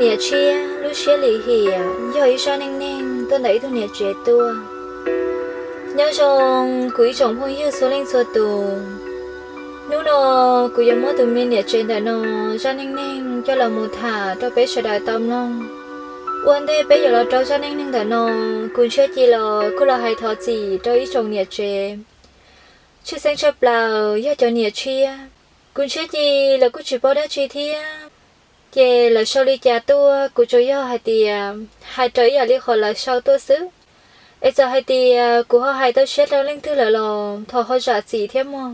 Niam tshiab lub siab lim hiam yog ib zaj neej neeg tuaj ntawm ib tug niam tsev tuaj. Nyob zoo kuv ib tsoom phooj ywg txhua leej txhua tus. Hnub no kuv yuav muab tus me niam tsev ntawm no zaj neej neeg coj los mus tham rau peb sawv daws tau mloog. Ua ntej peb yuav los rau zaj neej neeg ntawm no, kuv Ntshiab Ci los kuj los hais thov txim rau ib tsoom niam tsev, tshwj xeeb tshaj plaws yog cov niam tshiab. Kuv Ntshiab Ci los kuj tsis paub dab tsi thiab, ces lawv sau li cas tuaj kuv tsuas yog hais tias hais raws ib yam li qhov lawv sau tuaj xwb. Es txawm hais tias kuv ho hais tau siab rau leej twg lawm los thov ho zam txim thiab mog.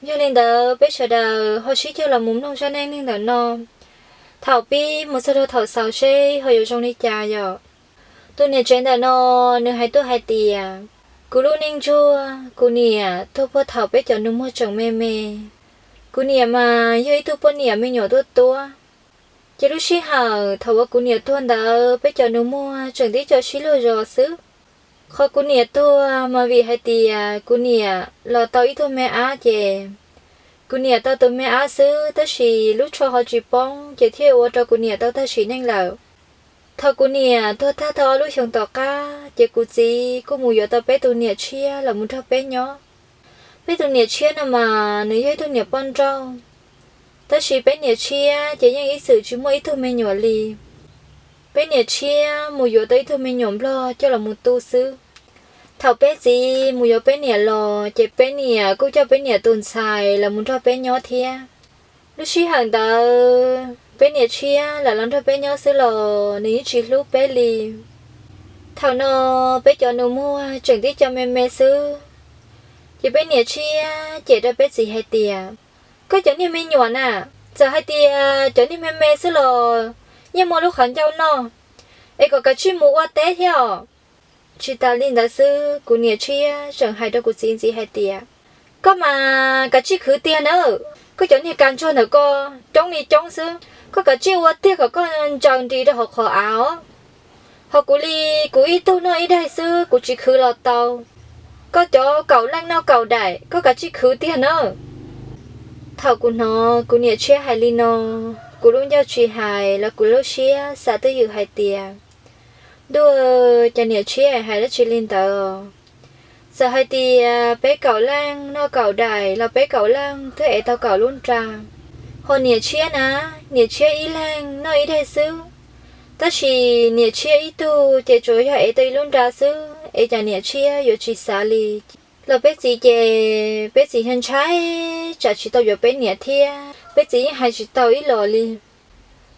Yog li ntawd peb sawv daws ho sib cog los mus mloog zaj neej neeg ntawm no, thaum pib mus txog rau thaum xaus seb ho yuav zoo li cas yom. Tus niam tsev ntawm no nws hais tuaj hais tias, kuv lub neej ntsuag kuv niam tuag puag thaum peb cov nus muag tseem me me. Kuv niam mas yog ib tug poj niam me nyuam tuaj tuab. Ces lub sij hawm thaum uas kuv niam tuag ntawd peb cov nus muag tseem tib co sib luag zos xwb. Qhov kuv niam tuag mas vim hais tias kuv niam los tau ib tug me ab ces kuv niam tau tus me ab xwb tab sis lub tsho ho tsis poob ces thiaj ua rau kuv niam tau tag sim neej lawm. Thaum kuv niam tuag tag tau ob lub xyoos tom qab ces kuv txiv kuj mus yuav tau peb tus niam tshiab los mus nrog peb nyob. Peb tus niam tshiab no mas nws yog ib tug niam poj nrauj, tab sis peb niam tshiab ces yeej ib txwm tsis muaj ib tug me nyuam li. Peb niam tshiab mus yuav tau ib tug me nyuam nplog coj los mus tu xwb. Thaum peb txiv mus yuav peb niam los ces peb niam kuj coj peb niam tus ntxhais los mus nrog peb nyob thiab. Lub sij hawm ntawd peb niam tshiab lam los nrog peb nyob xwb los nws yeej tsis hlub peb li. Thaum no peb cov nus muag tseem tib co me me xwb, ces peb niam tshiab cem rau peb txiv hais tias, koj cov niag me nyuam na, txawm hais tias cov niag me me xwb los yeej muaj lub qhov ncauj noj, es kom kav tsij mus ua teb thiab os. Tsis tas li ntawd xwb, kuv niam tshiab tseem hais rau kuv txiv ntxiv hais tias, koj mas kav tsij khwv tiag nawb, koj cov niag kas ntsuag ntawm koj coob li coob xwb, koj kav tsij ua tiag kom koj ntsaws nris rau hauv qhov av os. Ho kuv li, kuv ib tug noj ib daig xwb kuv tsis khwv los tau. Koj cov kaum leej noj kaum daim koj kav tsij khwv tiag nawb. Thaum kuv hnov kuv niam tshiab hais li no, kuv lub ncauj tsis hais los kuv lub siab xav twj ywm hais tias, ntuj, cas niam tshiab hais dab tsi li ntawd. Txawm hais tias peb kaum leej noj kaum daim los peb kaum leej twb ev tau kaum lub nra. Ho niam tshiab na, niam tshiab ib leeg noj ib daig xwb, tab sis niam tshiab ib tug ces tsuas yog ev tau ib lub nra xwb es cas niam tshiab yuav tsis xav li. Los peb txiv ces peb txiv ntshai tsam tsis tau yuav peb niam thiab peb txiv yeej hais tsis tau ib los li.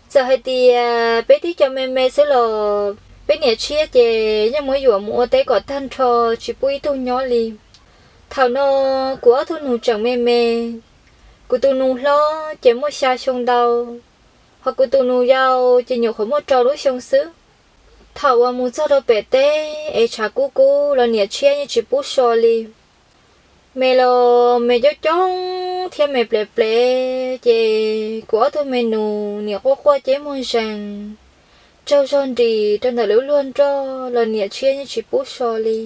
Txawm hais tias peb tib co me me xwb los peb niam tshiab ces yeej muab yuam mus ua teb kom tag nrho, tsis pub ib tug nyob li. Thaum no kuv ob tug nus tseem me me, kuv tus nus hlob ces muaj xya xyoo ntau, ho kuv tus nus yau ces nyuam qhuav muaj rau lub xyoo xwb. Thaum uas mus txog rau pem teb es tshav kub kub los niam tshiab yeej tsis pub so li. Me los me coob coob thiab me plev plev, ces kuv ob tug me nus nim quaj quaj ceb muag zees, tsaug zog nris rau ntawm lub luag nroj los niam tshiab yeej tsis pub so li.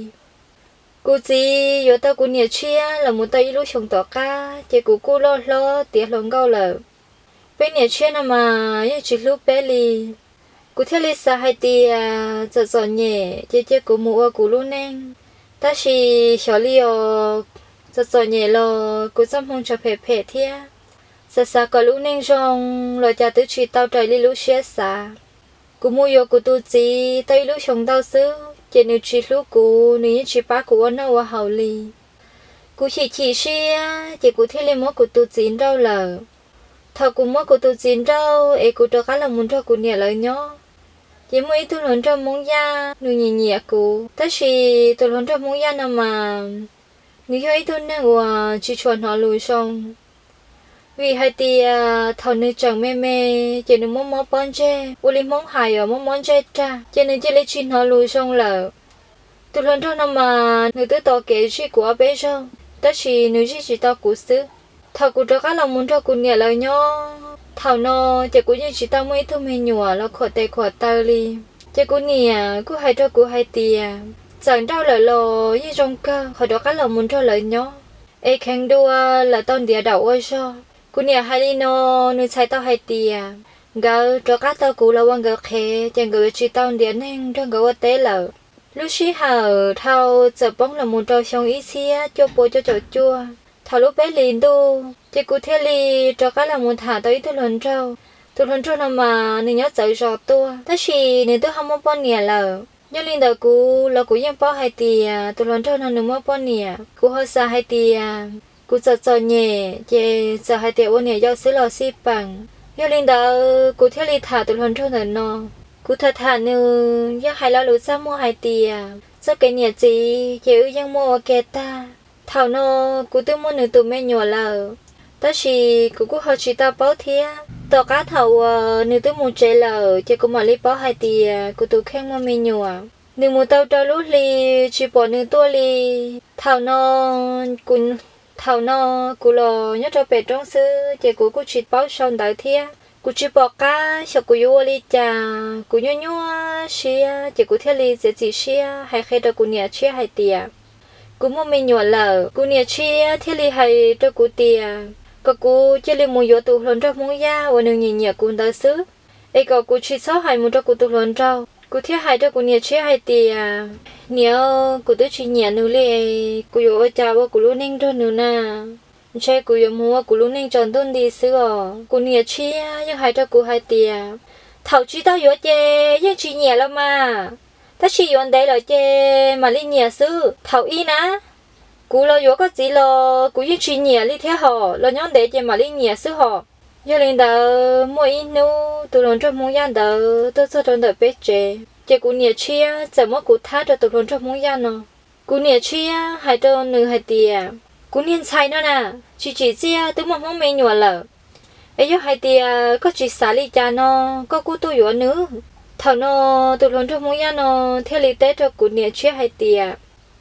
Kuv txiv yuav tau kuv niam tshiab los mus tau ib lub xyoos tom qab ces kuv kuj loj hlob tiav hluas nkauj lawm. Peb niam tshiab no mas yeej tsis hlub peb li. Kuv thiaj li xav hais tias txawm txom nyem ces cia kuv mus ua kuv lub neej. Tab sis xyov li os, txawm txom nyem los kuv txoj hmoo tseem phem phem thiab. Xav xav kom lub neej zoo los cas twb tsis tau raws li lub siab xav. Kuv mus yuav kuv tus txiv tau ib lub xyoos ntau xwb ces nws tsis hlub kuv, nws yeej tsis pab kuv ua noj ua haus li. Kuv chim chim siab ces kuv thiaj li muab kuv tus txiv nrauj lawm. Thaum kuv muab kuv tus txiv nrauj es kuv rov qab los mus nrog kuv niam lawv nyob, ces muaj ib tug hluas nraug Hmoob Yaj nws nyiam nyiam kuv, tab sis tus hluas nraug Hmoob Yaj no mas nws yog ib tug neeg uas tsis tshua hnov lus zoo. Vim hais tias thaum nws tseem me me ces nws muaj mob pob ntseg, ua li Hmoob hais uas muaj mob ntsej rag, ces nws cia li tsis hnov lus zoo lawm. Tus hluas nraug no mas nws twb tos kev zij kuv ob peb zaug, tab sis nws zij tsis tau kuv xwb. Thaum kuv rov qab los mus nrog kuv niam lawv nyob, thaum no ces kuv yeej tsis tau muaj ib tug me nyuam los khuam tes khuam taw li. Ces kuv niam kuj hais rau kuv hais tias, txawm nrauj lawm los yeej zoo kawg, qhov rov qab los mus nrog lawv nyob es kheev dua lawv tau ntiav daum ua zog. Kuv niam hais li no, nws txhais tau hais tias nkawd rov qab tau kuv los ua nkawd qhev ces nkawd yuav tsis tau ntiav neeg nrog nkawd ua teb lawm. Lub sij hawm dhau txawm poob los mus rau xyoo ib txhiab cuaj pua cuaj caum cuaj, thaum lub peb hlis ntuj ces kuv thiaj li rov qab los mus tham tau ib tug hluas nraug. Tus hluas nraug no mas nws nyob txawv zos tuaj, tab sis nws twb ho muaj poj niam lawm. Yog li ntawd kuv los kuv yeej paub hais tias tus hluas nraug no nws muaj poj niam. Kuv ho xav hais tias kuv txom txom nyem ces txawm hais tias ua niam yau xwb los xij peem. Yog li ntawd kuv thiaj li tham tus hluas nraug ntawm no. Kuv tham tham nws yeej hais lo lus txaj muag hais tias txoj kev niam txiv ces wb yeej muaj ua ke tag. Thaum no kuv twb muaj nws tus me nyuam lawm, tab sis kuv kuj ho tsis tau paub thiab. Tom qab thaum uas nws twb mus tsev lawm ces kuv mam li paub hais tias kuv tus kheej muaj me nyuam. Nws mus tau rau lub hli tsis pom nws tuaj li. Thaum no kuv, thaum no kuv los nyob rau pem roob xwb ces kuv kuj tsis paub sau ntawv thiab. Kuv tsis pom qab xyov kuv yuav ua li cas, kuv nyuaj nyuaj siab ces kuv thiaj li txiav txim siab hais qhia rau kuv niam tshiab hais tias kuv muaj me nyuam lawm. Kuv niam tshiab thiaj li hais rau kuv tias kom kuv cia li mus yuav tus hluas nraug Hmoob Yaj uas nws nyiam nyiam kuv ntawd xwb, es kom kuv tsis txhob hais mus rau kuv tus hluas nraug. Kuv thiaj hais rau kuv niam tshiab hais tias, niam, kuv twb tsis nyiam nws li es kuv yuav ua cas ua kuv lub neej nrog nws na? Ntshe kuv yuav mus ua kuv lub neej tsaus ntuj nti xwb os. Kuv niam tshiab yeej hais rau kuv hais tias, thaum tsis tau yuav ces yeej tsis nyiam los mas, tab sis yuav ntev lawm ces mam li nyiam xwb. Thaum ub na, kuv los yuav koj txiv los kuv yeej tsis nyiam li thiab hos, los nyob ntev ces mam li nyiam xwb hos. Yog li ntawd muaj ib hnub tus hluas nraug Hmoob Yaj ntawd tuaj txog rau ntawm peb tsev, ces kuv niam tshiab txawm muab kuv thab rau tus hluas nraug Hmoob Yaj no. Kuv niam tshiab hais rau nws hais tias, kuv niag ntxhais no na, tsis tsim txiaj twb muaj Hmoob me nyuam lawm, es yog hais tias koj tsis xav li cas no, koj kuj tuaj yuav nws. Thaum no tus hluas nraug Hmoob Yaj no thiaj li teb rau kuv niam tshiab hais tias,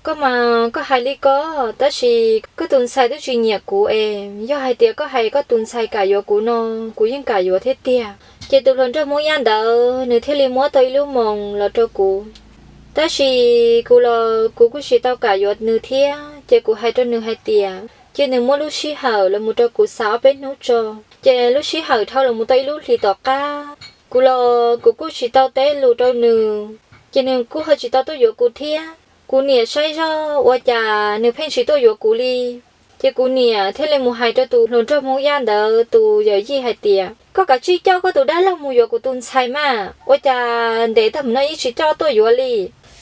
koj mas koj hais li koj, tab sis koj tus ntxhais twb tsis nyiam kuv es, yog hais tias koj hais koj tus ntxhais kam yuav kuv no, kuv yeej kam yuav thiab tiag. Ces tus hluas nraug Hmoob Yaj ntawd nws thiaj li muab tau ib lub moos los rau kuv. Tab sis kuv los kuv kuj tsis tau kam yuav nws thiab, ces kuv hais rau nws hais tias cia nws muab lub sij hawm los mus rau kuv xav ob peb hnub tso. Ces lub sij hawm dhau los mus tau ib lub hlis tom qab, kuv los kuv kuj tsis tau teb lus rau nws, ces nws kuj ho tsis tau tuaj yuav kuv thiab. Kuv niam saib zog ua cas nws pheej tsis tuaj yuav kuv li. Ces kuv niam thiaj li mus hais rau tus hluas nraug Hmoob Yaj ntawd tus yawm yij hais tias, koj kav tsij coj koj tus dab laug mus yuav kuv tus ntxhais mas, ua cas ntev tag mus no yeej tsis coj tuaj yuav li.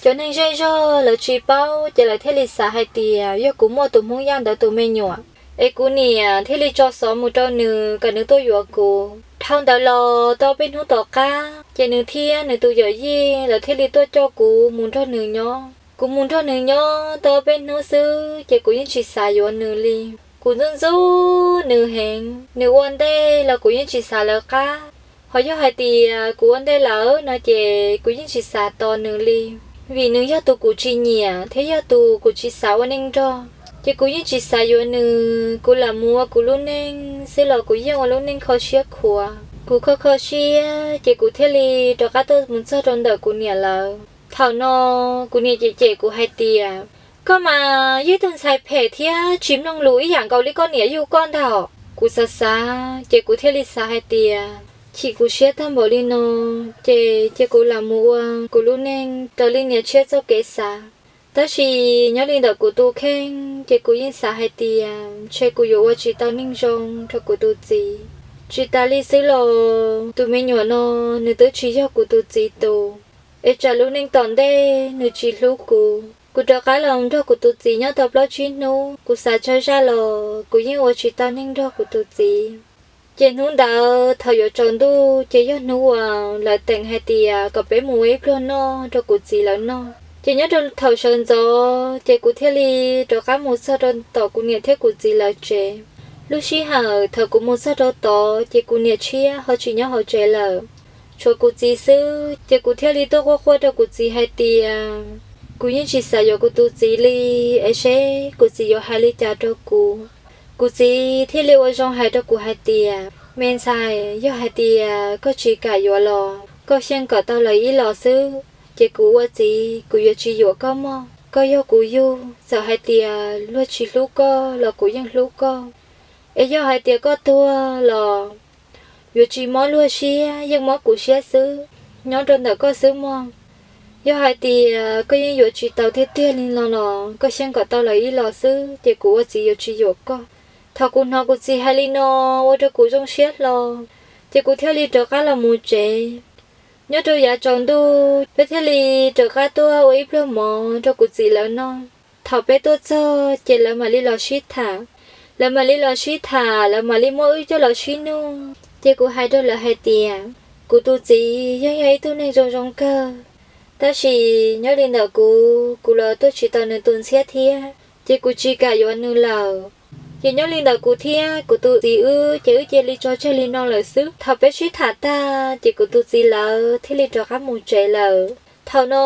Cov neeg zej zog lawv tsis paub ces lawv thiaj li xav hais tias yog kuv muaj tus Hmoob Yaj ntawd tus me nyuam, es kuv niam thiaj li tso xov mus rau nws kom nws tuaj yuav kuv. Dhau ntawd los tau peb hnub tom qab ces nws thiab nws tus yawm yij lawv thiaj li tuaj coj kuv mus nrog nws nyob. Kuv mus nrog nws nyob tau peb hnub xwb ces kuv yeej tsis xav yuav nws li. Kuv ntxub ntxub nws heev, nws ua ntej los kuv yeej tsis xav lawv qab. Ho yog hais tias kuv ua ntej lawm no ces kuv yeej tsis xav tos nws li, vim nws yog tus kuv tsis nyiam thiab yog tus kuv tsis xav ua neej nrog. Ces kuv yeej tsis xav yuav nws, kuv lam mus ua kuv lub neej xwb los kuv yeej ua lub neej kho siab khuav. Kuv kho kho siab ces kuv thiaj li rov qab tuaj mus txog rau ntawm kuv niam lawv. Thaum no kuv niam cem cem kuv hais tias, koj mas yog ib tug ntxhais phem thiab tsis mloog lus ib yam nkaus li koj niam yug koj ntag. Kuv xav xav ces kuv thiaj li xav hais tias, chim kuv siab tag npaum li no, ces cia kuv lam mus ua kuv lub neej raws li niam tshiab txoj kev xav. Tab sis nyob li ntawm kuv tus kheej ces kuv yeej xav hais tias ntshe kuv yuav ua tsis tau neej zoo rau kuv tus txiv. Tsis tas li xwb los tus me nyuam no nws twb tsis yog kuv tus txiv tus, es tsam lub neej tom ntej nws tsis hlub kuv. Kuv rov qab los nrog kuv tus txiv nyob tau plaub tsib hnub, kuv xav tsawg zaj los kuv yeej ua tsis tau neej nrog kuv tus txiv. Ces hnub ntawd thaum yuav tsaus ntuj ces yog hnub uas lawv teem hais tias kom peb mus ua ib pluag noj rau kuv txiv lawv noj. Ces nyob rau thaum sawv ntxov ces kuv thiaj li rov qab mus txog rau tom kuv niam thiab kuv txiv lawv tsev. Lub sij hawm thaum kuv mus txog rau tod ces kuv niam tshiab ho tsis nyob hauv tsev lawm, tshuav kuv txiv xwb. Ces kuv thiaj li tuaj quaj quaj rau kuv txiv hais tias kuv yeej tsis xav yuav kuv tus txiv li, es seb kuv txiv yuav hais li cas rau kuv. Kuv txiv thiaj li ua zoo hais rau kuv hais tias, me ntxhais, yog hais tias koj tsis kam yuav los koj xyeej kom tau lawv ib los xwb, ces kuv ua txiv kuv yuav tsis yuam koj mog. Koj yog kuv yug, txawm hais tias luag tsis hlub koj los kuv yeej hlub koj. Es yog hais tias koj tuag los yuav tsis mob luag siab, yeej mob kuv siab xwb, nyob rau ntawm koj xwb mog. Yog hais tias koj yeej yuav tsis tau tiag tiag li no los koj xyeej kom tau lawv ib los xwb, ces kuv ua txiv yuav tsis yuam koj. Thaum kuv hnov kuv txiv hais li no, ua rau kuv zoo siab hlo, ces kuv thiaj li rov qab los mus tsev. Nyob rau yav tsaus ntuj peb thiaj li rov qab tuaj ua ib pluag mov rau kuv txiv lawv noj. Thaum peb tuaj txog ces lawv mam li los sib tham. Lawv mam li los sib tham, lawv mam li muab wb coj los sib nug. Ces kuv hais rau lawv hais tias, kuv tus txiv yeej yog ib tug neeg zoo zoo kawg, tab sis nyob li ntawm kuv, kuv los tuaj tsis tau nws tus ntxhiab thiab, ces kuv tsis kam yuav nws lawm. Ces nyob li ntawm kuv thiab kuv tus txiv wb, ces wb cia li tso tseg li no lawm xwb. Thaum peb sib tham tag ces kuv tus txiv lawv thiaj li rov qab mus tsev lawm. Thaum no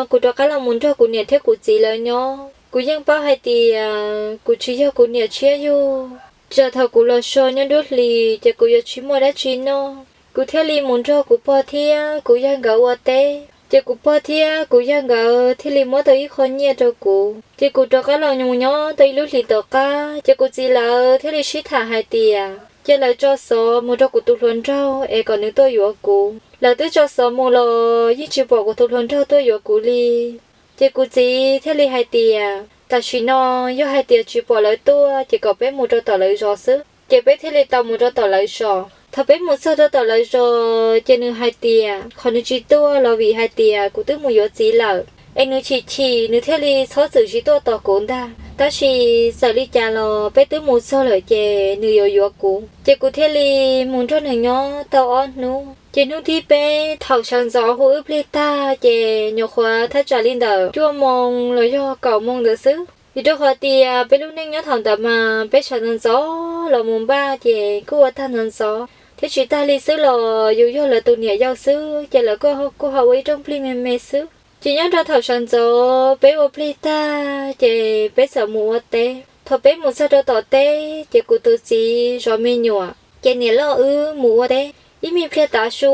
kuv rov qab los mus nrog kuv niam thiab kuv txiv lawv nyob. Kuv yeej paub hais tias kuv tsis yog kuv niam tshiab yug, tsam thaum kuv los so nyob nruab hlis ces kuv yuav tsis muaj dab tsi noj. Kuv thiaj li mus nrog kuv pog thiab kuv yawg nkawd ua teb, ces kuv pog thiab kuv yawg nkawd thiaj li muab tau ib qho nyiaj rau kuv, ces kuv rov qab los mus nyob tau ib lub hlis tom qab, ces kuv txiv lawv thiaj li sib tham hais tias cia lawv tso xov mus rau kuv tus hluas nraug es kom nws tuaj yuav kuv. Lawv twb tso xov mus los yeej tsis pom kuv tus hluas nraug tuaj yuav kuv li. Ces kuv txiv thiaj li hais tias tam sim no yog hais tias tsis pom lawv tuaj ces kom peb mus rau tom lawv zos xwb. Ces peb thiaj li tau mus rau tom lawv zos. Thaum peb mus txog rau tom lawv zos ces nws hais tias qhov nws tsis tuaj los vim hais tias kuv twb mus yuav txiv lawm, es nws chim chim nws thiaj li txhob txwm tsis tuaj tos kuv ntag. Tab sis txawm li cas los peb twb mus txog lawm ces nws yuav yuav kuv. Ces kuv thiaj li mus nrog nws nyob tau ob hnub. Ces hnub thib peb thaum sawv ntxov hu wb plig tag ces nyuam qhuav thaj tsam li ntawm cuaj moo los yog kaum moo ntawd xwb. Vim rau qhov tias peb lub neej nyob thaum ntawd mas peb sawv ntxov ntxov los mus npaj ces kuj ua tag ntxov ntxov thiab tsis tag li xwb los yus yog lawv tus niam yau xwb ces lawv kuj ho ua ib rooj plig me me xwb. Ces nyob rau thaum sawv ntxov peb ua plig tag ces peb txawm mus ua teb. Thaum peb mus txog rau tom teb ces kuv tus txiv zov me nyuam, ces niam loj wb mus ua teb. Ib me pliag tav su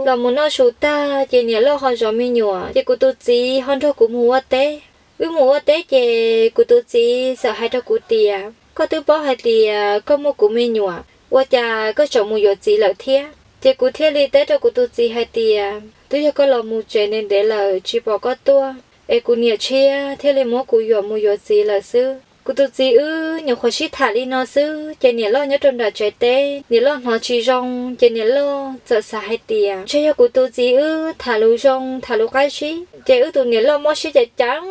los mus noj su tag ces niam loj ho zov me nyuam ces kuv tus txiv ho nrog kuv mus ua teb. Wb mus ua teb ces kuv tus txiv txawm hais rau kuv tias koj twb paub hais tias koj muaj kuv me nyuam, ua cas koj tseem mus yuav txiv lawm thiab? Ces kuv thiaj li teb rau kuv tus txiv hais tias twb yog koj los mus tsev ntev ntev lawm tsis pom koj tuaj, es kuv niam tshiab thiaj li muab kuv yuam mus yuav txiv lawm xwb. Kuv tus txiv wb nyuam qhuav sib tham li no xwb ces niam loj nyob rau nram tsev teb, niam loj hnov tsis zoo ces niam loj txawm xav hais tias ntshe yog kuv tus txiv wb tham lus zoo tham lus qab zib ces wb tus niam loj mob siab ceev ceev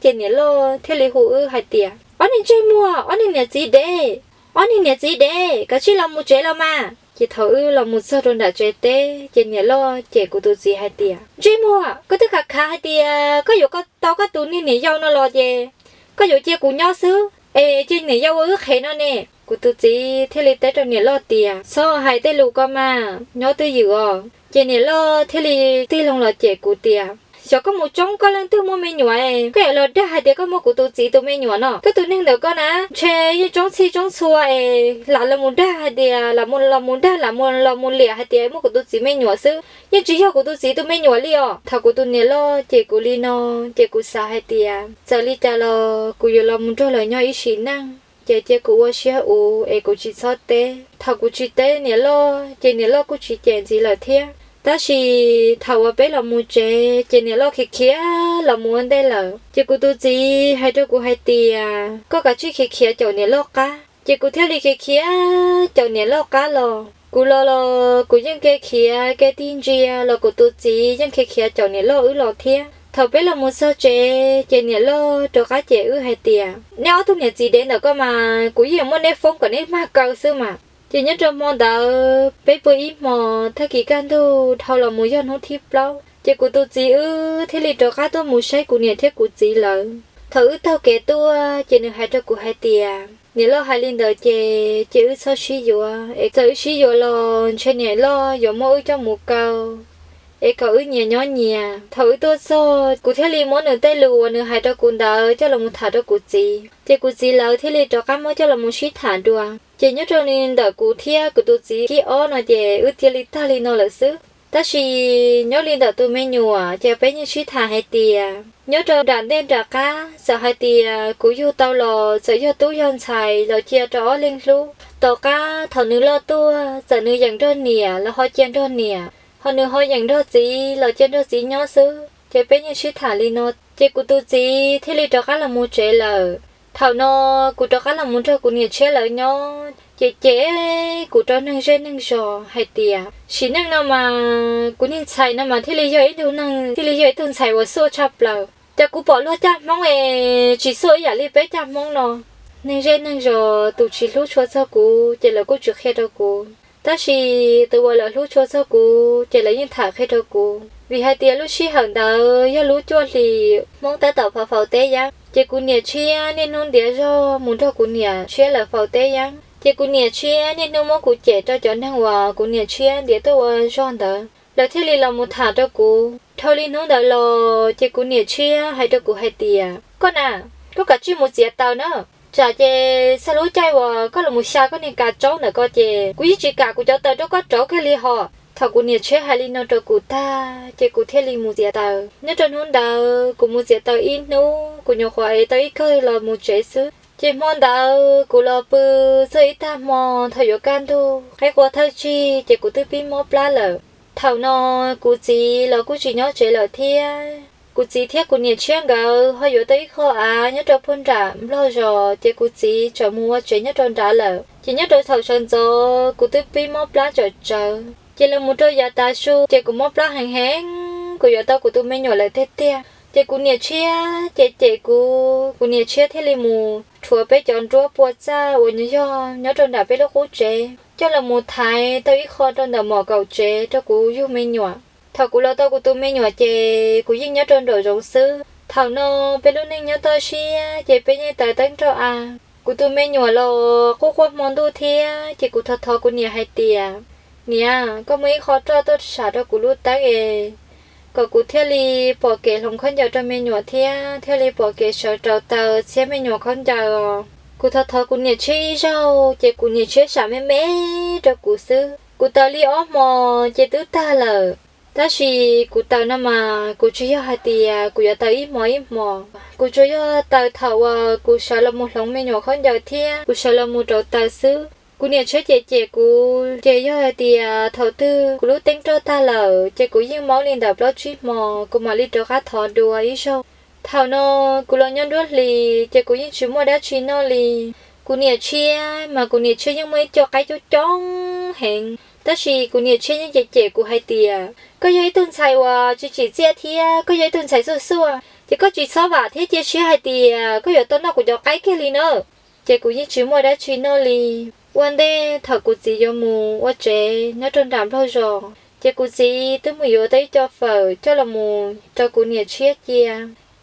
ces niam loj thiaj li hu wb hais tias ob niag ntsej muag, ob niag niam txiv dev, ob niag niam txiv dev, kav tsij los mus tsev los mas. Ces thaum wb los mus txog rau nram tsev teb ces niam loj cem kuv tus txiv hais tias ntsej muag, koj twb khav khav hais tias koj yuav tau koj tus niag niam yau no los ces koj yuav cia kuv nyob xwb es cia niam yau ua wb qhev no ne. Kuv tus txiv thiaj li teb rau niam loj tias txhob hais tej lus ko mas, nyob twj ywm os. Ces niam loj thiaj li tig loo los cem kuv tias xyov koj mus tsoob koj leej twg muaj me nyuam, koj yuav los dag hais tias koj muaj kuv tus txiv tus me nyuam no. Koj tus neeg ntawm koj na ntshe yeej tsoob txhij tsoob txhua es lam los mus dag hais tias lam los mus dag lam los mus liam hais tias muaj kuv tus txiv me nyuam xwb, yeej tsis yog kuv tus txiv tus me nyuam li os. Thaum kuv tus niam loj cem kuv li no ces kuv xav hais tias txawm li cas los kuv yuav los mus nrog lawv nyob ib sim neej ces cia kuv ua siab uv es kuv tsis txhob teb. Thaum kuv tsis teb niam loj ces niam loj kuj tsis cem ntxiv lawm thiab. Tab sis thaum uas peb los mus tsev ces niam loj khiav khiav los mus ua ntej lawm. Ces kuv tus txiv hais rau kuv hais tias koj kav tsij khiav khiav caum niam loj qab. Ces kuv thiaj li khiav khiav caum niam loj qab los. Kuv los los kuv yeej khiav khiav tig ntsia los kuv tus txiv yeej khiav khiav caum niam loj wb los thiab. Thaum peb los mus txog tsev ces niam loj rov qab cem wb hais tias neb ob tug niam txiv dev ntawm koj mas kuv yeej muab neb foob kom neb mag kaw xwb mas. Ces nyob rau hmo ntawd peb pw ib hmo, tag kis kaj ntug dhau los mus yog hnub thib plaub ces kuv tus txiv wb thiaj li rov qab tuaj mus saib kuv niam thiab kuv txiv lawv. Thaum wb taug kev tuaj ces nws hais rau kuv hais tias niam loj hais li ntawd ces ces wb txhob sib yuav es txawm wb sib yuav los ntshe niam loj yuav muab wb coj mus kaw es kom wb nyias nyob nyias. Thaum wb tuaj txog kuv thiaj li muab nws tej lus uas nws hais rau kuv ntawd coj los mus tham rau kuv txiv, ces kuv txiv lawv thiaj li rov qab muab coj los mus sib tham dua. Ces nyob rau li ntawm kuv thiab kuv tus txiv thib ob no ces wb cia li tag li no lawm xwb. Tab sis nyob li ntawm tus me nyuam ces peb yeej sib tham hais tias nyob rau nram ntej nram qab txawm hais tias kuv yug tau los txawm yog tub yog ntxhais los cia rau ob leeg hlub. Tom qab thaum nws loj tuaj, txawm nws yeem nrog niam los ho cia nrog niam, ho nws ho yeem nrog txiv los cia nrog txiv nyob xwb. Ces peb yeej sib tham li no, ces kuv tus txiv thiaj li rov qab los mus tsev lawm. Thaum no kuv rov qab los mus nrog kuv niam tshiab lawv nyob, ces cem kuv rau neeg zej neeg zos hais tias sim neej no mas kuv niag ntxhais no mas thiaj li yog ib tug neeg, thiaj li yog ib tug ntxhais uas xuaj tshaj plaws. Ces kuv pom luag caj Hmoob es tsis xuaj ib yam li peb caj Hmoob no. Neeg zej neeg zos tus tsis hlub tshua txog kuv ces lawv kuj tsis qhia rau kuv, tab sis tus uas lawv hlub tshua txog kuv ces lawv yeej tham qhia rau kuv. Vim hais tias lub sij hawm ntawd yog lub cuaj hlis, Hmoob tab tom faus faus teb yeeb, ces kuv niam tshiab niaj hnub ntiav zog mus nrog kuv niam tshiab lawv faus teb yeeb. Ces kuv niam tshiab niaj hnub muab kuv cem rau cov neeg uas kuv niam tshiab ntiav tuaj ua zog ntawd, lawv thiaj li los mus tham rau kuv. Dhau li hnub ntawd los ces kuv niam tshiab hais rau kuv hais tias, koj na, koj kav tsij mus txiav taws na, tsam ces txog lub caij uas koj los mus xya koj niag kav tsaub ntawm ko ces kuv yeej tsis kam kuv cov taws rau koj rauv kiag li hos. Thaum kuv niam tshiab hais li no rau kuv tag ces kuv thiaj li mus txiav taws. Nyob rau hnub ntawd kuv mus txiav taws ib hnub, kuv nyuam qhuav ev tau ib kawm los mus tsev xwb. Ces hmo ntawd kuv los pw txog ib tag hmo, thaum yuav kaj ntug qaib qua thawj tsig ces kuv twb pib mob plab lawm. Thaum no kuv txiv los kuj tsis nyob tsev lawm thiab. Kuv txiv thiab kuv niam tshiab nkawd ho yuav tau ib qho av nyob rau puag nram nplog zos, ces kuv txiv txawm mus ua tsev nyob rau nrad lawm. Ces nyob rau thaum sawv ntxov kuv twb pib mob plab tsawm tsawv, ces lawv mus rau yav tav su ces kuv mob plab heev heev, kuv yuav tau kuv tus me nyuam lawm tiag tiag. Ces kuv niam tshiab ces cem kuv, kuv niam tshiab thiaj li mus rhuav peb cov nruab pua txaj uas yog nyob rau nram peb lub qub tsev coj los mus thaiv tau ib qho rau ntawm mom kaum tsev rau kuv yug me nyuam. Thaum kuv los tau kuv tus me nyuam ces kuv yeej nyob rau nraum zoov xwb. Thaum no peb lub neej nyob toj siab ces peb yeej taws teeb roj av. Kuv tus me nyuam los quaj quaj hmo ntuj thiab, ces kuv thov thov kuv niam hais tias, niam, koj muab ib qho roj tuaj sam rau kuv lub teeb es kom kuv thiaj li pom kev hloov khaub ncaws rau me nyuam thiab thiaj li pom kev sawv rauv taws txhiab me nyuam khaub ncaws os. Kuv thov thov kuv niam tshiab ib zaug ces kuv niam tshiab sam me me rau kuv xwb. Kuv taws li ob hmo ces twb tag lawm. Tab sis kuv taws no mas kuv tsis yog hais tias kuv yuav taws ib hmo ib hmo, kuv tsuas yog taws thaum uas kuv sawv los mus hloov me nyuam khaub ncaws thiab kuv sawv los mus rauv taws xwb. Kuv niam tshiab cem cem kuv ces yog hais tias thaum twg kuv lub teeb roj tag lawm ces kuv yeej maub li ntawm plaub tsib hmo, kuv mam li rov qab thov dua ib zaug. Thaum no kuv los nyob nruab hlis ces kuv yeej tsis muaj dab tsi noj li. Kuv niam tshiab mas kuv niam tshiab yeej muaj ib co qaib coob coob heev, tab sis kuv niam tshiab yeej cem cem kuv hais tias, koj yog ib tug ntxhais uas tsis tsim txiaj thiab koj yog ib tug ntxhais xuaj xuaj, ces koj tsis txhob vam thiab cia siab hais tias koj yuav tau noj kuv cov qaib kiag li na. Ces kuv yeej tsis muaj dab tsi noj li. Ua ntej thaum kuv txiv yuav mus ua tsev nyob rau nram nplog zos, ces kuv txiv twb mus yuav tau ib co fawm coj los mus rau kuv niam tshiab cia.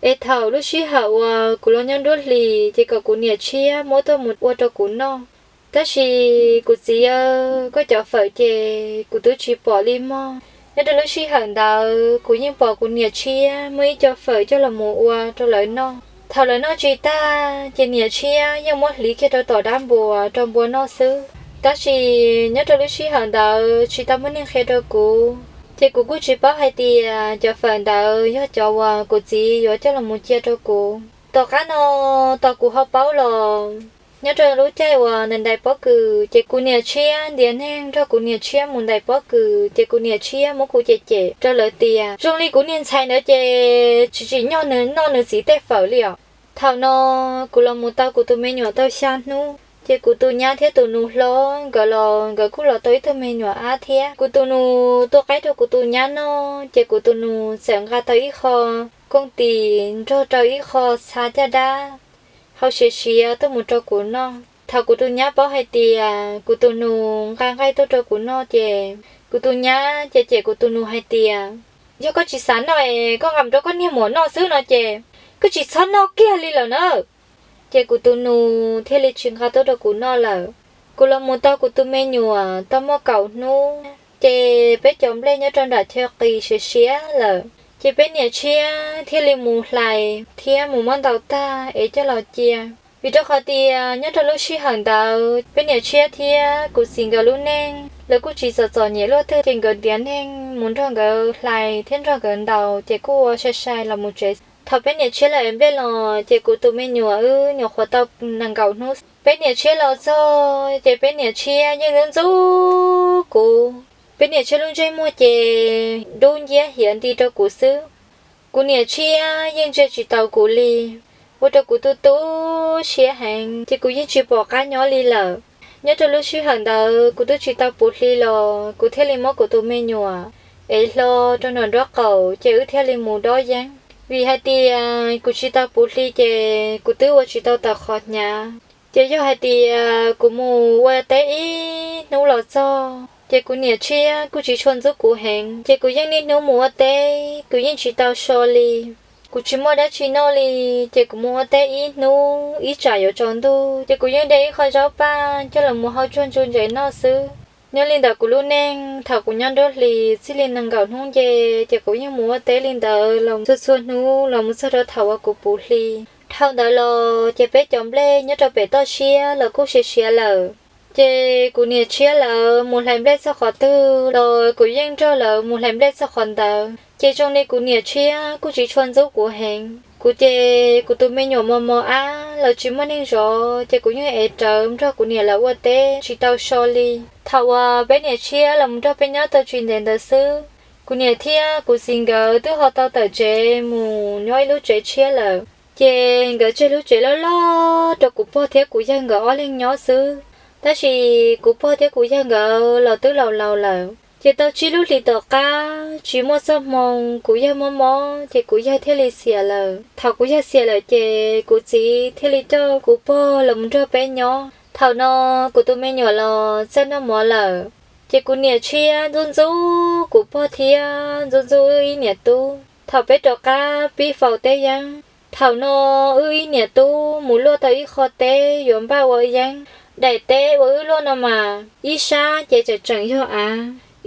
Es thaum lub sij hawm uas kuv los nyob nruab hlis ces kom kuv niam tshiab muab tuaj mus ua rau kuv noj. Tab sis kuv txiv, koj cov fawm ces kuv twb tsis pom li mog. Nyob rau lub sij hawm ntawd kuv yeej pom kuv niam tshiab muab ib co fawm coj los mus ua rau lawv noj. Thaum lawv noj tsis tag ces niam tshiab yeej muab hliv kiag rau tom dab npua rau npua noj xwb. Tab sis nyob rau lub sij hawm ntawd tsis tau muaj neeg qhia rau kuv, ces kuv kuj tsis paub hais tias cov fawm ntawd yog cov uas kuv txiv yuav coj los mus cia rau kuv. Tom qab no, tos kuv ho paub los, nyob rau lub caij uas ntais ntais pob kws ces kuv niam tshiab ntiav neeg nrog kuv niam tshiab mus ntais pob kws, ces kuv niam tshiab muab kuv cem cem rau lawv tias zoo li kuv niag ntxhais ntawd ces tsis tsim nyog nws noj nws txiv tej fawm li os. Thaum no kuv los mus tau kuv tus me nyuam tau xya hnub, ces kuv tus nyab thiab tus nus hlob nkawd los nkawd kuj los tau ib tug me nyuam ab thiab. Kuv tus nus tua qaib rau kuv tus nyab noj, ces kuv tus nus txawm nqa tau ib qho kooj tis nrog rau ib qho txha caj dab hau siav siav tuaj mus rau kuv noj. Thaum kuv tus nyab paub hais tias kuv tus nus nqa nqaij tuaj rau kuv noj ces kuv tus nyab ces cem kuv tus nus hais tias, yog koj tsis xav noj es koj nqa mus rau koj niag muam noj xwb no ces koj tsis txhob noj kiag li lawm na. Ces kuv tus nus thiaj li tsis nqa tuaj rau kuv noj lawm. Kuv los mus tau kuv tus me nyuam tau muaj kaum hnub, ces peb cov nplej nyob rau nram chaw qis siav siav lawm, ces peb niam tshiab thiaj li mus hlais thiab mus muab ntaus tag es coj los cia. Vim rau qhov tias nyob rau lub sij hawm ntawd peb niam tshiab thiab kuv txiv nkawd lub neej lawv kuj tsis txom txom nyem luaj twg, ces nkawd ntiav neeg mus nrog nkawd hlais thiab nrog nkawd ntaus ces kuj ua sai sai los mus tsev. Thaum peb niam tshiab lawv ev nplej los ces kuv tus me nyuam wb nyuam qhuav tau nees nkaum hnub. Peb niam tshiab los txog ces peb niam tshiab yeej ntxub ntxub kuv. Peb niam tshiab lub ntsej muag ces dub nciab hiav nti rau kuv xwb. Kuv niam tshiab yeej ntsia tsis taus kuv li, ua rau kuv tu tu siab heev ces kuv yeej tsis pom qab nyob li lawm. Nyob rau lub sij hawm ntawd kuv twb tsis tau puv hli los kuv thiaj li muab kuv tus me nyuam ev hlo rau nram nraub qaum ces wb thiaj li mus dob yeeb. Vim hais tias kuv tsis tau puv hli ces kuv twb ua tsis tau tawm qhov hnyav. Ces yog hais tias kuv mus ua teb ib hnub los txog ces kuv niam tshiab kuj tsis tshua ntxub kuv heev, ces kuv yeej niaj hnub mus ua teb, kuv yeej tsis tau so li. Kuv tsis muaj dab tsi noj li, ces kuv mus ua teb ib hnub ib tsam yuav tsaus ntuj ces kuv yeej de ib qho zaub paj coj los mus hau tsuag ntsu ntses noj xwb. Nyob li ntawm kuv lub neej, thaum kuv nyob nruab hlis txij li nees nkaum hnub nce, ces kuv yeej mus ua teb li ntawd los txhua txhua hnub los mus txog rau thaum uas kuv puv hli. Dhau ntawd los ces peb cov nplej nyob rau pem toj siab los kuj siav siav lawm. Ces kuv niam tshiab lawv mus hlais nplej txog qhov twg los kuv yeej nrog lawv mus hlais nplej txog qhov ntawd. Ces zoo li kuv niam tshiab kuj tsis tshua ntxub kuv heev. Kuv ces kuv tus me nyuam mos mos ab los tsis muaj neeg zov, ces kuv yeej ev rawv nrog kuv niam lawv ua teb tsis tau so li. Thaum uas peb niam tshiab los mus nrog peb nyob tau tsis ntev ntawd xwb, kuv niam thiab kuv txiv nkawd twb ho tau tawm tsev mus nyob ib lub tsev tshiab lawm. Ces nkawd tseg lub tsev loj loj rau kuv pog thiab kuv yawg nkawd ob leeg nyob xwb. Tab sis kuv pog thiab kuv yawg nkawd los twb laus laus lawm. Ces tau tsib lub hlis tom qab tsis muaj txoj hmoo, kuv yawg mob mob ces kuv yawg thiaj li xiam lawm. Thaum kuv yawg xiam lawm ces kuv txiv thiaj li coj kuv pog los mus nrog peb nyob. Thaum no kuv tus me nyuam los txawj noj mov lawm, ces kuv niam tshiab ntxub ntxub kuv pog thiab ntxub ntxub wb ib niam tub. Thaum peb rov qab pib faus teb yeeb, thaum no wb ib niam tub mus luaj tau ib qho teb yuav npaj ua yeeb. Daim teb uas wb luaj no mas ib sab ces tseem tseem yog av,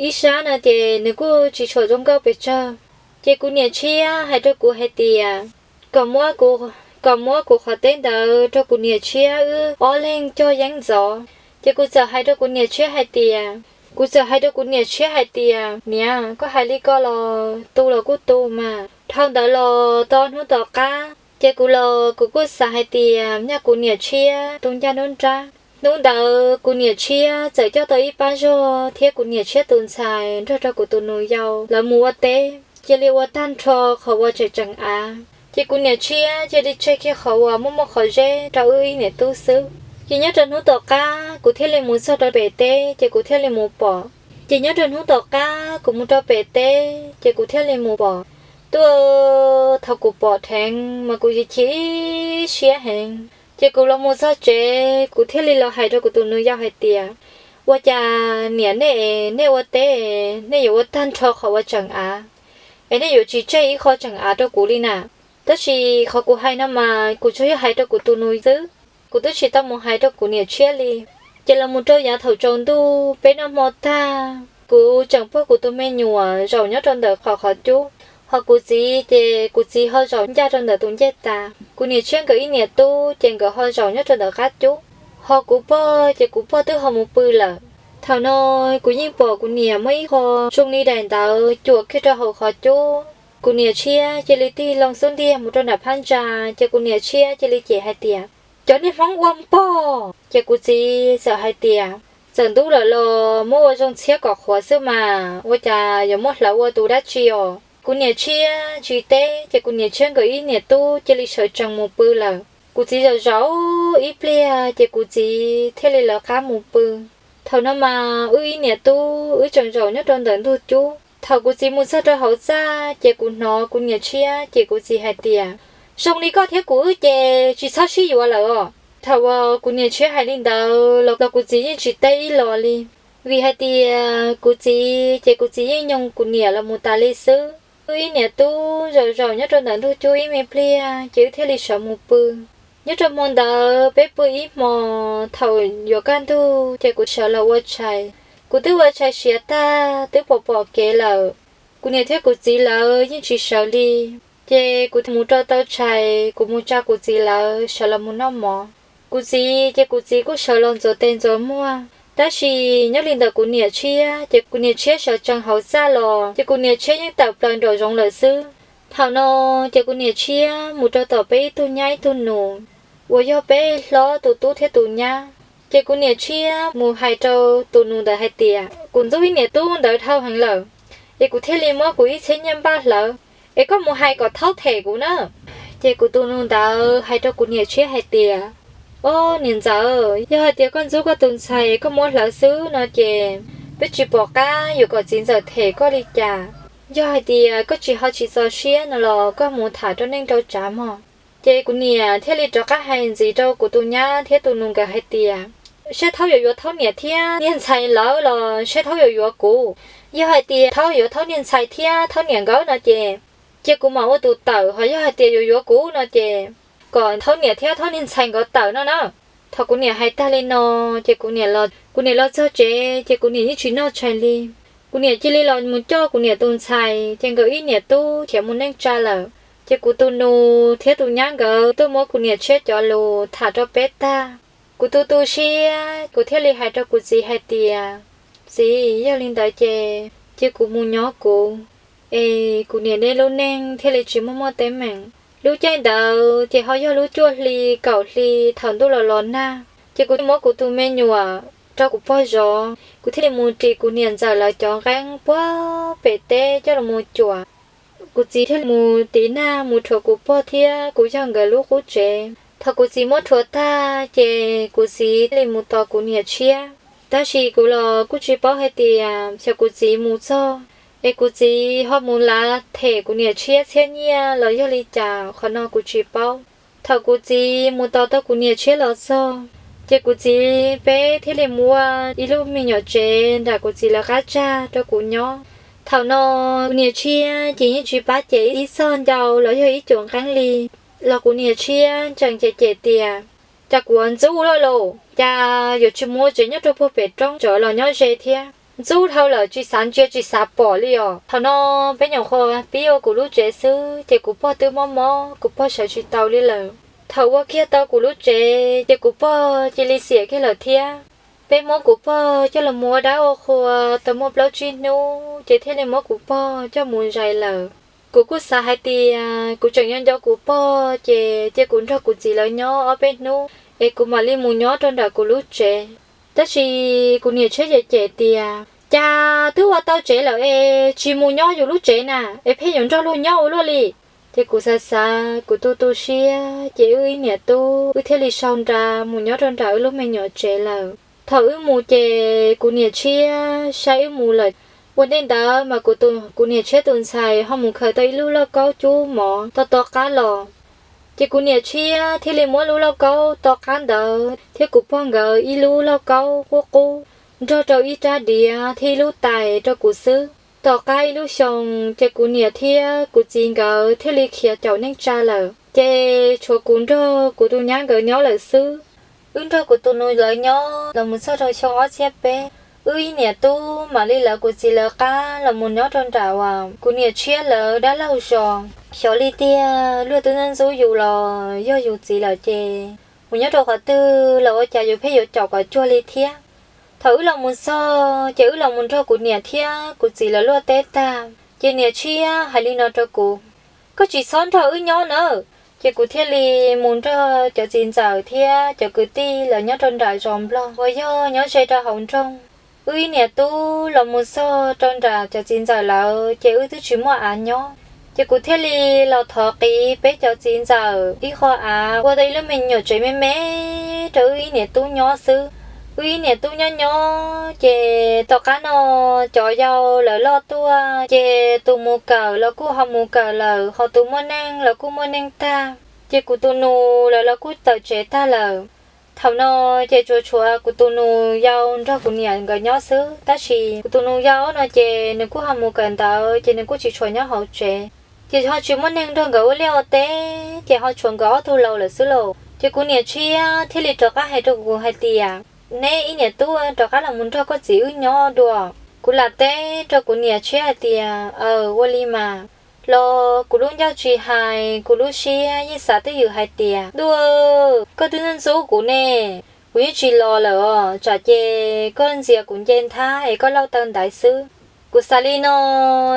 ib sab no ces nws kuj tsis tshua zoo nkauj pes tsawg. Ces kuv niam tshiab hais rau kuv hais tias kom muab kuv, kom muab kuv qhov teb ntawd rau kuv niam tshiab wb ob leeg cog yeeb ntxov. Ces kuv txawm hais rau kuv niam tshiab hais tias, kuv txawm hais rau kuv niam tshiab hais tias, niam, koj hais li ko los tu los kuj tu mas. Dhau ntawd los tau ob hnub tom qab ces kuv los kuv kuj xav hais tias nyaj kuv niam tshiab tu ncaj nruab nrab. Hnub ntawd kuv niam tshiab txawm coj tau ib pab zog thiab kuv niam tshiab tus ntxhais nrog rau kuv tus nus yau lawv mus ua teb, cia li ua tag nrho qhov uas tseem tseem av. Ces kuv niam tshiab cia li tseg kiag qhov uas muaj muaj qhov zeb rau wb ib niam tub xwb. Ces nyob rau hnub tom qab kuv thiaj li mus txog rau pem teb ces kuv thiaj li mus pom. Ces nyob rau hnub tom qab kuv mus rau pem teb ces kuv thiaj li mus pom. Tuaj thaum kuv pom dheev mas kuv chim chim siab heev. Ces kuv los mus txog tsev kuv thiaj li los hais rau kuv tus nus yau hais tias, ua cas niam nej, nej ua teb, nej yuav ua tag nrho qhov uas tseem av, es nej yuav tsis tseg ib qho tseem av rau kuv li na? Tab sis qhov kuv hais no mas kuv tsuas yog hais rau kuv tus nus xwb, kuv twb tsis tau mus hais rau kuv niam tshiab li. Ces los mus rau yav thaum tsaus ntuj peb noj hmo tag, kuv tseem pog kuv tus me nyuam zaum nyob rau ntawm qhov qhov cub, ho kuv txiv ces kuv txiv ho zaum ncaj rau ntawm tus ncej tas. Kuv niam tshiab nkawd ib niam tub ces nkawd ho zaum nyob rau ntawm qab cub, ho kuv pog ces kuv pog twb ho mus pw lawm. Thaum no kuv yeej pom kuv niam muab ib qho zoo li daim ntawv cuam kiag rau hauv qhov cub. Kuv niam tshiab cia li tig loo xub ntiag mus rau nram phab ntsa, ces kuv niam tshiab cia li cem hais tias, cov niag Hmoob ua npog! Ces kuv txiv txawm hais tias, txawm ntub lawm los muab ua zoo txhiab kom qhuav xwb mas, ua cas yuav muab hlawv ua tus dab tsi os? Kuv niam tshiab tsis teb, ces kuv niam tshiab nkawd ib niam tub cia li sawv tsees mus pw lawm. Kuv txiv zaum zaum ib pliag ces kuv txiv thiaj li lawv qab mus pw. Thaum no mas wb ib niam tub wb tseem zaum nyob rau ntawm ntug cub. Thaum kuv txiv mus txog rau hauv txaj ces kuv hnov kuv niam tshiab cem kuv txiv hais tias, zoo li koj thiab kuv wb ces tsis txhob sib yuav lawm os. Thaum uas kuv niam tshiab hais li ntawd los kuv txiv yeej tsis teb ib los li, vim hais tias kuv txiv ces kuv txiv yeej nyoo kuv niam los mus tas li xwb. Wb ib niam tub zaum zaum nyob rau ntawm ntug cub ib me pliag ces wb thiaj li sawv mus pw. Nyob rau hmo ntawd peb pw ib hmos, thaum yuav kaj ntug ces kuv sawv los ua tshais. Kuv twb ua tshais siav tag twb pom pom kev lawm, kuv niam thiab kuv txiv lawv yeej tsis sawv li. Ces kuv mus rau tau tshais, kuv mus tsa kuv txiv lawv sawv los mus noj mov. Kuv txiv ces kuv txiv kuj sawv los ntxuav tes ntxuav muag, tab sis nyob li ntawm kuv niam tshiab ces kuv niam tshiab sawv tsees hauv txaj los ces kuv niam tshiab yeej tawm plaws nraum zoov lawm xwb. Thaum no ces kuv niam tshiab mus rau tom peb ib tug nyab ib tug nus, uas yog peb hlob tus tub thiab tus nyab. Ces kuv niam tshiab mus hais rau tus nus ntawd hais tias, kuv ntxub ib niam tub ntawd dhau heev lawm, es kuv thiaj li muab kuv ib txhiab nyiaj npaj hlawv, es koj mus hais kom thaub them kuv na. Ces kuv tus nus ntawd hais rau kuv niam tshiab hais tias, o niam ntxawm, yog hais tias koj ntxub koj tus ntxhais koj muab hlawv xwb no ces peb tsis pom qab yuav kom txiv ntxawm them koj li cas. Yog hais tias koj tsis ho tsis txaus siab no los koj mus tham rau neej rau tsav mog. Ces kuv niam thiaj li rov qab hais ntxiv rau kuv tus nyab thiab tus nus nkawd hais tias, saib thaub yuav yuav thaub niam thiab niag ntxhais lawv los saib thaub yuav yuav kuv. Yog hais tias thaub yuav thaub niag ntxhais thiab thaub niam nkawd no ces, ces kuv mam ua tus tawm, ho yog hais tias yuav yuav kuv no ces kom thaub niam thiab thaub niag ntxhais nkawd tawm no na. Thaum kuv niam hais tag li no, ces kuv niam los, kuv niam los txog tsev ces kuv niam yeej tsis noj tshais li. Kuv niam cia li los mus coj kuv niam tus ntxhais, ces nkawd ib niam tub khiav mus neej tsa lawm. Ces kuv tus nus thiab tus nyab nkawd tuaj muab kuv niam tshiab cov lus tham rau peb tag. Kuv tu tu siab, kuv thiaj li hais rau kuv txiv hais tias, txiv, yog li ntawd ces cia kuv mus nyob kuv, es kuv niam neb lub neej thiaj li tsis muaj muaj teeb meem. Lub caij ntawd ces ho yog lub cuaj hli kaum hli thaum ntuj los los nag, ces kuv muab kuv tus me nyuam rau kuv pog zov, kuv thiaj li mus ris kuv niam ntxawm lawv cov nqeeb puag pem teb coj los mus cuam. Kuv txiv thiaj mus tiv nag mus rhuav kuv pog thiab kuv yawg nkawd lub qub tsev. Thaum kuv txiv muab rhuav tag ces kuv txiv thiaj li mus tos kuv niam tshiab. Tab sis kuv los kuj tsis paub hais tias xyov kuv txiv mus txog es kuv txiv ho mus lav them kuv niam tshiab txhiab nyiaj los yog li cas, qhov no kuv tsis paub. Thaum kuv txiv mus tos tau kuv niam tshiab los txog, ces kuv txiv peb thiaj li mus ua ib lub me nyuam tsev nram kuv txiv lawv qab tsag rau kuv nyob. Thaum no kuv niam tshiab ces yeej tsis pab cem ib txog ncau los yog ib cuam nqeeb li, los kuv niam tshiab tseem cem cem tias, cas kuv ntxub luaj los, cas yuav tsis mus ua tsev nyob rau puag pem roob, tsam los nyob ze thiab. Ntxub dhau lawm tsis xav ntsia tsis xav pom li os. Thaum no peb nyuam qhuav pib ua kuv lub tsev xwb ces kuv pog twb mob mob, kuv pog sawv tsis tau li lawm. Thaum ua kiag tau kuv lub tsev ces kuv pog cia li xiam kiag lawm thiab. Peb muab kuv pog coj los mus ua dab ua qhua tau muaj plaub tsib hnub ces thiaj li muab kuv pog coj mus zais lawm. Kuv kuj xav hais tias kuv tseem yuav nco kuv pog ces cia kuv nrog kuv txiv lawv nyob ob peb hnub es kuv mam li mus nyob rau nram kuv lub tsev. Tab sis kuv niam tshiab cem cem tias, cas twb ua tau tsev lawm es tsis mus nyob yus lub tsev na, es pheej yuav nrog luag nyob ua luaj li. Ces kuv xav xav kuv tu tu siab ces wb ib niam tub wb thiaj li sau nra mus nyob rau nram wb lub me nyuam tsev lawm. Thaum wb mus ces kuv niam tshiab saib wb mus lawm. Ua ntej ntawd mas kuv, kuv niam tshiab tus ntxhais ho mus khaws tau ib lub lauj kaub cub mov to to qab los. Ces kuv niam tshiab thiaj li muab lub lauj kaub to qab ntawd thiab kuv pog nkawd ib lub lauj kaub qub qub nrog rau ib rab diav thiab ib lub tais rau kuv xwb. Tom qab ib lub xyoos ces kuv niam thiab kuv txiv nkawd thiaj li khiav caum neej tsa lawm, ces tshuav kuv nrog kuv tus nyab nkawd nyob lawm xwb. Wb nrog kuv tus nus lawv nyob los mus txog rau xyoo ob txhiab peb, wb ib niam tub mam li lawv kuv txiv lawv qab los mus nyob rau nram uas kuv niam tshiab lawv dab laug zos. Xyov li tiag, luag twb ntxub yus los yog yus txiv lawm ces mus nyob rau qhov twg los ua cas yus pheej yuav caum kom cuag li thiab. Thaum wb los mus txog ces wb los mus nrog kuv niam thiab kuv txiv lawv luaj teb tag ces niam tshiab hais li no rau kuv, koj tsis txhob nrog wb nyob nawb. Ces kuv thiaj li mus nrog cov txiv ntxawm thiab cov kwv tij lawv nyob rau nram zos nplog uas yog nyob ze rau hauv nroog. Wb ib niam tub los mus txog rau nram cov txiv ntxawm lawv ces wb twb tsis muaj av nyob, ces kuv thiaj li los thov qiv peb cov txiv ntxawm ib qho av ua tau ib lub me nyuam tsev me me rau wb ib niam tub nyob xwb. Wb ib niam tub nyob nyob ces tom qab no cov yau lawv loj tuaj ces tus mus kawm los kuj ho mus kawm lawm, ho tus muaj neej los kuj muaj neej tag, ces kuv tus nus lawv los kuj tawm tsev tag lawm. Thaum no ces tsuas tshuav kuv tus nus yau nrog kuv niam nkawd nyob xwb, tab sis kuv tus nus yau no ces nws kuj ho mus kawm ntawv ces nws kuj tsis tshua nyob hauv tsev, ces ho tsis muaj neeg nrog nkawd ua liaj ua teb ces ho tshuav nkawd ob tug laus lawm xwb lauj. Ces kuv niam tshiab thiaj li rov qab hais rau kuv hais tias, neb ib niam tub rov qab los mus nrog koj txiv wb nyob dua. Kuv lam teb rau kuv niam tshiab hais tias, aw, ua li mas, los kuv lub ncauj tsis hais, kuv lub siab yeej xav twj ywm hais tias, ntuj, koj twb ntxub kuv ne, kuv yeej tsis los lawm os, tsam ces koj ntxias kuv nce nthab es koj lauj taw ntaiv xwb. Kuv xav li no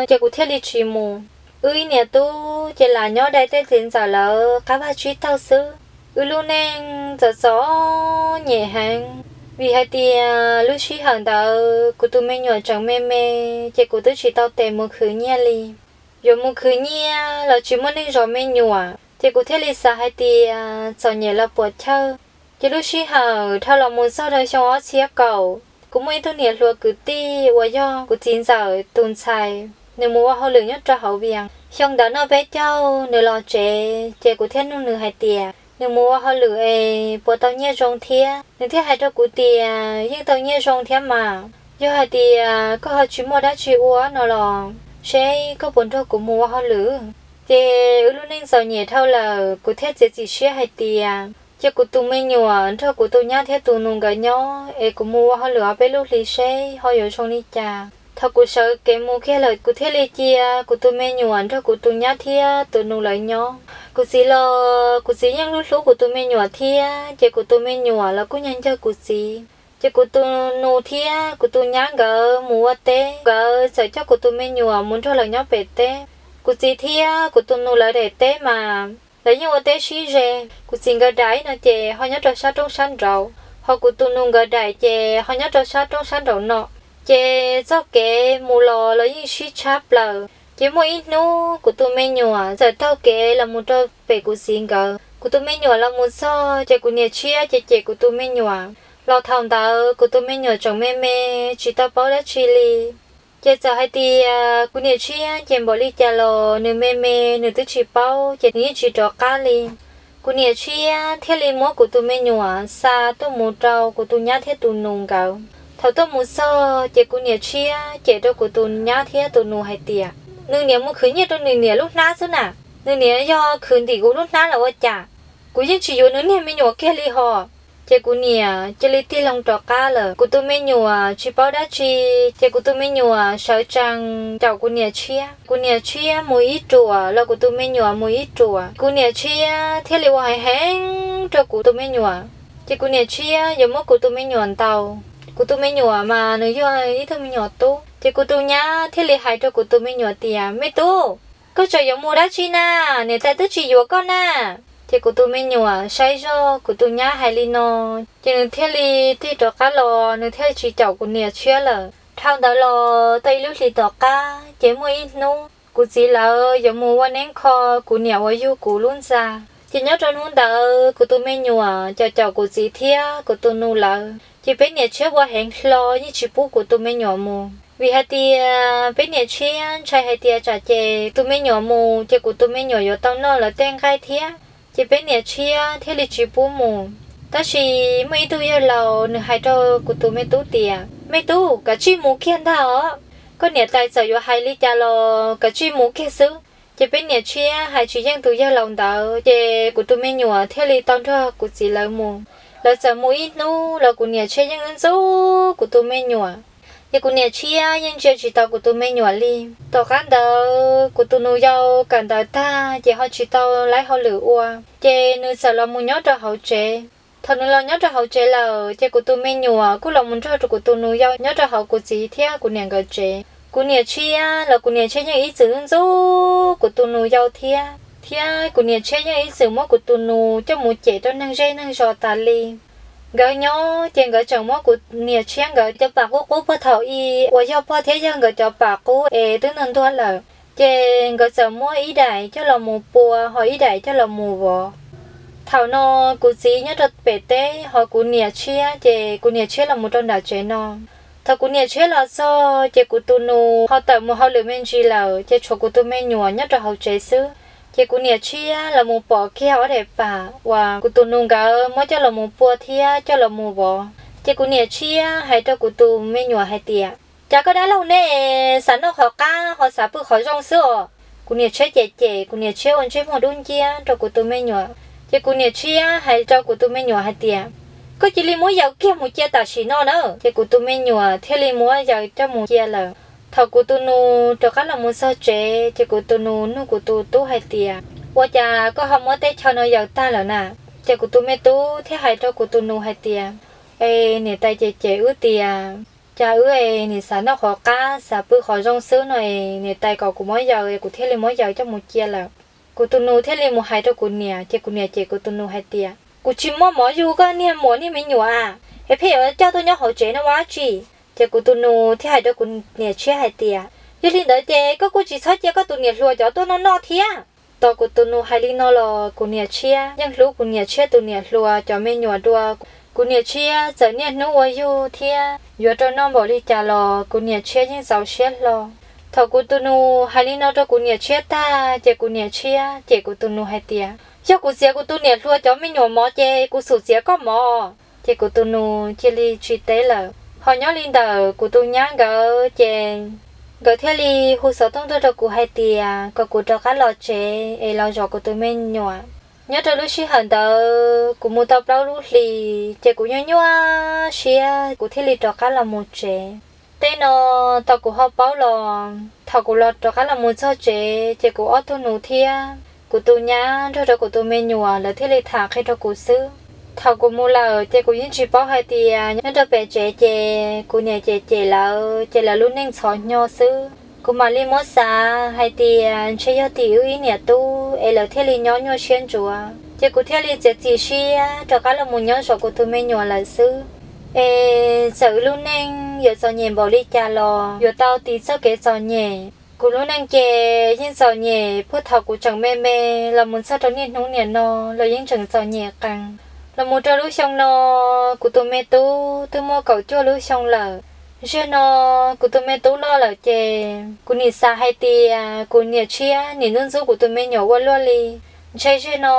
ces kuv thiaj li tsis mus. Wb ib niam tub ces lam nyob dai tej txiv ntxawm lawv qab vaj tsib taug xwb. Wb lub neej txom txom nyem heev, vim hais tias lub sij hawm ntawd kuv tus me nyuam tseem me me, ces kuv twb tsis tau tes mus khwv nyiaj li. Yuav mus khwv nyiaj los tsis muaj neeg zov me nyuam, ces kuv thiaj li xav hais tias txom nyem los puam chawj. Ces lub sij hawm dhau los mus txog rau xyoo ob txhiab kaum, kuv muaj ib tug niam hluas kwv tij uas yog kuv txiv ntxawm tus ntxhais, nws mus ua hauj lwm nyob rau hauv Vias. Xyoo ntawd noj peb caug nws los tsev, ces kuv thiaj nug nws hais tias nws mus ua hauj lwm es puas tau nyiaj zoo thiab. Nws thiaj hais rau kuv tias yeej tau nyiaj zoo thiab mas, yog hais tias koj ho tsis muaj dab tsi ua no los seb koj puas nrog kuv mus ua hauj lwm. Ces wb lub neej txom nyem dhau lawm, kuv thiaj txiav txim siab hais tias cia kuv tus me nyuam nrog kuv tus nyab thiab tus nus nkawd nyob es kuv mus ua hauj lwm ob peb lub hlis seb ho yuav zoo li cas. Thaum kuv sawv kev mus kiag lawm, kuv thiaj li cia kuv tus me nyuam nrog kuv tus nyab thiab tus nus lawv nyob. Kuv txiv los kuv txiv yeej hlub hlub kuv tus me nyuam thiab, ces kuv tus me nyuam los kuj nyiag nyiag kuv txiv. Ces kuv tus nus thiab kuv tus nyab nkawd mus ua teb, nkawd txawm coj kuv tus me nyuam mus nrog lawv nyob pem teb. Kuv txiv thiab kuv tus nus lawv daim teb mas lawv yeej ua teb sib ze. Kuv txiv nkawd daim no ces ho nyob rau sab roob sab nraud, ho kuv tus nus nkawd daim ces ho nyob rau sab roob sab nraud no. Ces txoj kev mus los los yeej sib tshab plaws. Ces muaj ib hnub kuv tus me nyuam txawm taug kev los mus rau pem kuv txiv nkawd. Kuv tus me nyuam los mus txog ces kuv niam tshiab ces cem kuv tus me nyuam. Los thaum ntawd kuv tus me nyuam tseem me me, tsis tau paub dab tsi li. Ces txawm hais tias kuv niam tshiab ces npaum li cas los nws me me, nws twb tsis paub, ces nws yeej tsis rov qab li. Kuv niam tshiab thiaj li muab kuv tus me nyuam xa tuaj mus rau kuv tus nyab thiab tus nus nkawd. Thaum tuaj mus txog ces kuv niam tshiab cem rau kuv tus nyab thiab tus nus hais tias nws niam mus khwv nyiaj rau nws niam lub hnab xwb na, nws niam yog khwv ntim kuv lub hnab los ua cas, kuv yeej tsis yuav nws niag me nyuam kiag li hos. Ces kuv niam cia li tig loo rov qab lawm. Kuv tus me nyuam tsis paub dab tsi, ces kuv tus me nyuam sawv tsees caum kuv niam tshiab. Kuv niam tshiab mus ib ruam los kuv tus me nyuam mus ib ruam, kuv niam tshiab thiaj li ua heev heev rau kuv tus me nyuam. Ces kuv niam tshiab yuav muab kuv tus me nyuam ntaus. Kuv tus me nyuam mas nws yog ib tug me nyuam tub, ces kuv tus nyab thiaj li hais rau kuv tus me nyuam tias, me tub, koj tseem yuav mus dab tsi na? Niam tais twb tsis yuav koj na. Ces kuv tus me nyuam saib zog kuv tus nyab hais li no, ces nws thiaj li tig rov qab los, nws thiaj tsis caum kuv niam tshiab lawm. Dhau ntawd los tau ib lub hlis tom qab, ces muaj ib hnub kuv txiv lawv yuav mus ua neeb kho kuv niam uas yug kuv lub ntxa. Ces nyob rau hnub ntawd kuv tus me nyuam caum caum kuv txiv thiab kuv tus nus lawv, ces peb niam tshiab ua heev hlo yeej tsis pub kuv tus me nyuam mus. Vim hais tias peb niam tshiab ntshai hais tias tsam ces tus me nyuam mus ces kuv tus me nyuam yuav tau noj lawv tej nqaij thiab, ces peb niam tshiab thiaj li tsis pub mus. Tab sis muaj ib tug yawg laus nws hais rau kuv tus me tub tias, me tub, kav tsij mus kiag ntag os. Koj niam tais txawm yuav hais li cas los kav tsij mus kiag xwb. Ces peb niam tshiab hais tsis yeej tus yawg laus ntawd, ces kuv tus me nyuam thiaj li tau nrog kuv txiv lawv mus. Lawv txawm mus ib hnub los kuv niam tshiab yeej ntxub kuv tus me nyuam, ces kuv niam tshiab yeej ntsia tsis tau kuv tus me nyuam li. Tom qab ntawd kuv tus nus yau kawm ntawv tag ces ho tsis tau laib hauj lwm ua, ces nws txawm los mus nyob rau hauv tsev. Thaum nws los nyob rau hauv tsev lawm, ces kuv tus me nyuam kuj los mus nrog rau kuv tus nus yau nyob rau hauv kuv txiv thiab kuv niam nkawd tsev. Kuv niam tshiab los kuv niam tshiab yeej ib txwm ntxub kuv tus nus yau thiab, thiab kuv niam tshiab yeej ib txwm muab kuv tus nus coj mus cem rau neeg zej neeg zos tas li. Nkawd nyob ces nkawd tseem muab kuv niam tshiab nkawd cov pam qub qub puag thaum ub uas yog pog thiab yawg nkawd cov pam qub es twb ntuag ntuag lawm, ces nkawd txawm muab ib daim coj los mus pua, ho ib daim coj los mus vov. Thaum no kuv txiv nyob rau pem teb, ho kuv niam tshiab ces kuv niam tshiab los mus rau nram tsev no. Thaum kuv niam tshiab los txog ces kuv tus nus ho tawm mus hauj lwm me ntsis lawm, ces tshuav kuv tus me nyuam nyob rau hauv tsev xwb. Ces kuv niam tshiab los mus pom kiag ob daim pam uas kuv tus nus nkawd muab coj los mus pua thiab coj los mus vov. Ces kuv niam tshiab hais rau kuv tus me nyuam hais tias, cas koj dab laug ne, xav noj qhov qab ho xav pw qhov zoo xwb os. Kuv niam tshiab cem cem, kuv niam tshiab ua ntsej muag dub nciab rau kuv tus me nyuam. Ces kuv niam tshiab hais rau kuv tus me nyuam hais tias, koj cia li muab Yaws kiag mus cia tam sim no na. Ces kuv tus me nyuam thiaj li muab Yaws coj mus cia lawm. Thaum kuv tus nus rov qab los mus txog tsev, ces kuv tus nus nug kuv tus tub hais tias, ua cas koj ho muab teb chaws no yaws tag lawm na? Ces kuv tus me tub thiaj hais rau kuv tus nus hais tias, es niam tais ces cem wb tias, cas wb es nim xav noj qhov qab xav pw qhov zoo xwb no es niam tais kom kuv muab Yaws es kuv thiaj li muab Yaws coj mus cia lawm. Kuv tus nus thiaj li mus hais rau kuv niam, ces kuv niam cem kuv tus nus hais tias, Kuv tsis muaj mov yug koj niag muam niag me nyuam a, es pheej yuav coj tuaj nyob hauv tsev no ua dab tsi? Ces kuv tus nus thiaj hais rau kuv niam tshiab hais tias, yog li ntawd ces koj kuj tsis txhob cia koj tus niam hluas cov tuaj noj noj thiab. Tos kuv tus nus hais li no los kuv niam tshiab yeej hlub kuv niam tshiab tus niam hluas cov me nyuam dua. Kuv niam tshiab txawm niaj hnub ua yug thiab yuav rau noj npaum li cas los kuv niam tshiab yeej txaus siab hlo. Thaum kuv tus nus hais li no rau kuv niam tshiab tag ces kuv niam tshiab cem kuv tus nus hais tias, yog kuv txiav kuv tus niam hluas cov me nyuam mov ces kuv xub txiav koj mov. Ces kuv tus nus cia li tsis teb lawm. Ho nyob li ntawm kuv tus nyab nkawd ces nkawd thiaj li hu xov tooj tuaj rau kuv hais tias kom kuv rov qab los tsev es los zov kuv tus me nyuam. Nyob rau lub sij hawm ntawd kuv mus tau plaub lub hlis ces kuv nyuaj nyuaj siab kuv thiaj li rov qab los mus tsev. Tej no tau kuv ho paub los thaum kuv los rov qab los mus txog tsev ces kuv ob tug nus thiab kuv tus nyab nrog rau kuv tus me nyuam lawv thiaj li tham qhia rau kuv xwb. Thaum kuv mus lawm ces kuv yeej tsis paub hais tias nyob rau pem tsev ces kuv niam cem cem lawv ces lawv lub neej ntxhov hnyo xwb. Kuv mam li muab xav hais tias ntshe yog tim wb ib niam tub es lawv thiaj li nyob nyuaj siab ntsuav ces kuv thiaj li txiav txim siab rov qab los mus nyob zov kuv tus me nyuam lawm xwb. Es txawm wb lub neej yuav txom nyem npaum li cas los yuav tau tiv txoj kev txom nyem. Kuv lub neej ces yeej txom nyem puag thaum kuv tseem me me los mus txog rau niaj hnub niam no los yeej tseem txom nyem qees. Los mus rau lub xyoo no kuv tus me tub twb muaj kaum cuaj lub xyoo lawm. Zaum no kuv tus me tub loj lawm ces kuv nim xav hais tias kuv niam tshiab nim ntxub ntxub kuv tus me nyuam ua luaj li. Ntshe zaum no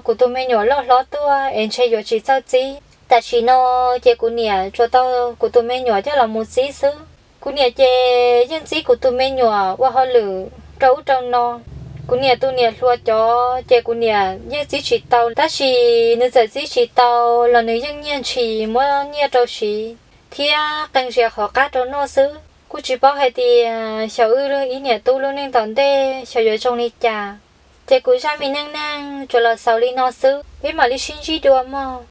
kuv tus me nyuam loj hlob tuaj es ntshe yuav tsis txawj txib. Tam sim no ces kuv niam tsuas tau kuv tus me nyuam coj los mus txib xwb. Kuv niam ces yeej txib kuv tus me nyuam ua hauj lwm rau ub rau no. Kuv niam tus niam hluas cov ces kuv niam yeej txib tsis tau, tab sis nws txawm txib tsis tau los nws yeej nyiag ntshis muab nyiaj rau siv thiab qee zias qhov qab rau noj xwb. Kuj tsis paub hais tias xyov wb ib niam tub lub neej tom ntej xyov yuav zoo li cas. Ces kuv zaj me neej neeg tsuas los xaus li no xwb, peb mam li sib ntsib dua mog.